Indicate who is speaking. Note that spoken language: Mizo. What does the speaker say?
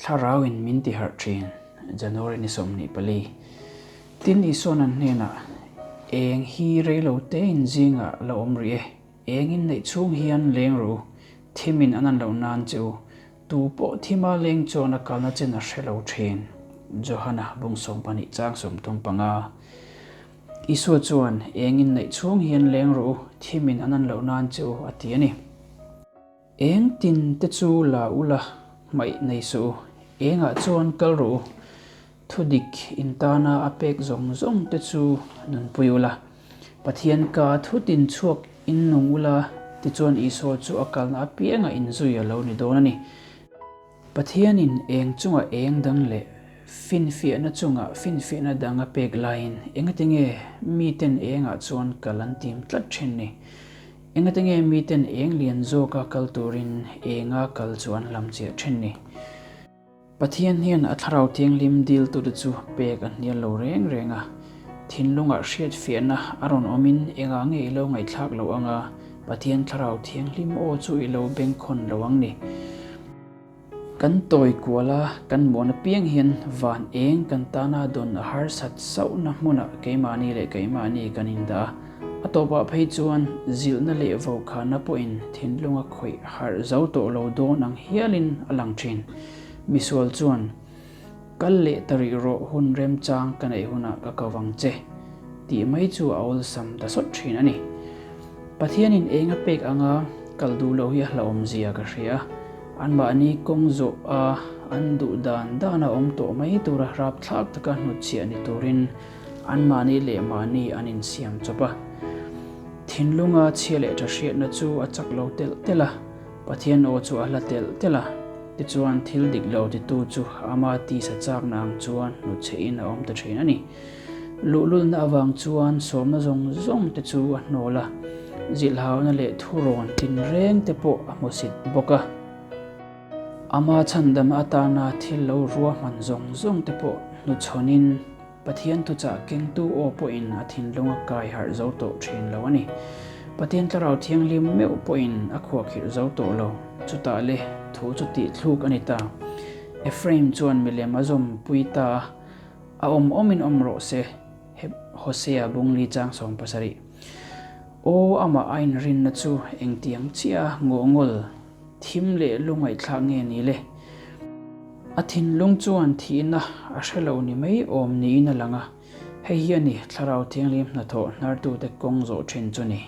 Speaker 1: Thlarau in min ti harh thin, January ni 24. Tin Isuan an hnenah, Eng hi reilo te in zingah la awm rih e, eng in neih chhung hian leng rawh u, thim in an an loh nan che u, tu pawh thima leng chuan a kalna chen a hre lo thin, Johana bung 12 chang 35. Isua chuan, Eng in neih chhung hian leng rawh u, thim in an an loh nan che u, a ti a ni. Eng tin te chu la ula hmaih nei suh u, engah chuan kal rawh u, thudik in tana a pek zawng zawng te chu nunpui ula, Pathian ka thu tin chhuak in nung ula, tichuan Isua chu a kalna apianga inzui a lo ni dawn a ni. Pathianin eng chunga eng dang leh finfiahna chunga finfiahna dang a pek laiin engatinge miten engah chuan kal an tim tlat thin ni? Engatinge miten eng lian zawka kal turin enga kal chu an lam chiah thin ni? Pathian hian a Thlarau Thianghlim diltute chu pek a hnial lo reng reng a, thinlungah hriatfiahna a rawn awmin engah nge i lo ngaihthlak loh anga Pathian Thlarau Thianghlim aw chu i lo bengkhawn lo ang ni. Kan tawi kual a, kan muan apiang hian van eng kan tana dawn a harsat sauhna hmunah keimahni leh keimahni kan indah a. A tawpah phei chuan zilhna leh vokhana pawhin thinlung a khawih harh zo tawh lo dawn ang hialin a lang thin. Misual chuan, Kal leh ta rih rawh hun remchang ka neih hunah ka ko vang che, tih mai chu a awlsam ta sawt thin a ni. Pathianin eng a pek anga kal duh loh hi a hlauhawmzia ka hria a. Anmahni kawng zawh a an duh dan dan a awm tawh mai tura rapthlak taka hnutchhiah ni turin anmahni leh mahni an insiam chawp a. Thinlunga chhia leh tha hriatna chu a chak lo telh telh a, Pathian aw chu a hla telh telh a, tichuan thil dik lo titu chu ama tisa chakna ang chuan hnutchhehin a awm ta thin a ni. Luhlulna avang chuan sawmna zawng zawng te chu a hnawl a, zilhhauna leh thurawn tinreng te pawh a hmusit bawk a. Ama chhandam atana thil lo ruahman zawng zawng te pawh hnuchhawnin Pathian thuchah kengtu aw pawhin a thinlung a kai harh zo tawh thin lo a ni. Pathian Thlarau Thianghlim meuh pawhin a khuahkhirh zo tawh lo. Chutah le, thu chu tihthluk a ni ta. Ephraim chuan milem a zawmpui ta a. A awm awmin awm rawh se, Heb Hosea bungli chang 70. Aw, amah a inrinna chu engtiang chiah a ngawhngawl thim leh lungaihthlak nge ni le? A thinlung chuan thihna a hre lo ni mai awm niin a lang a, hei hi a ni Thlarau Thianghlim hnathawh hnartute kawng zawh thin chu ni.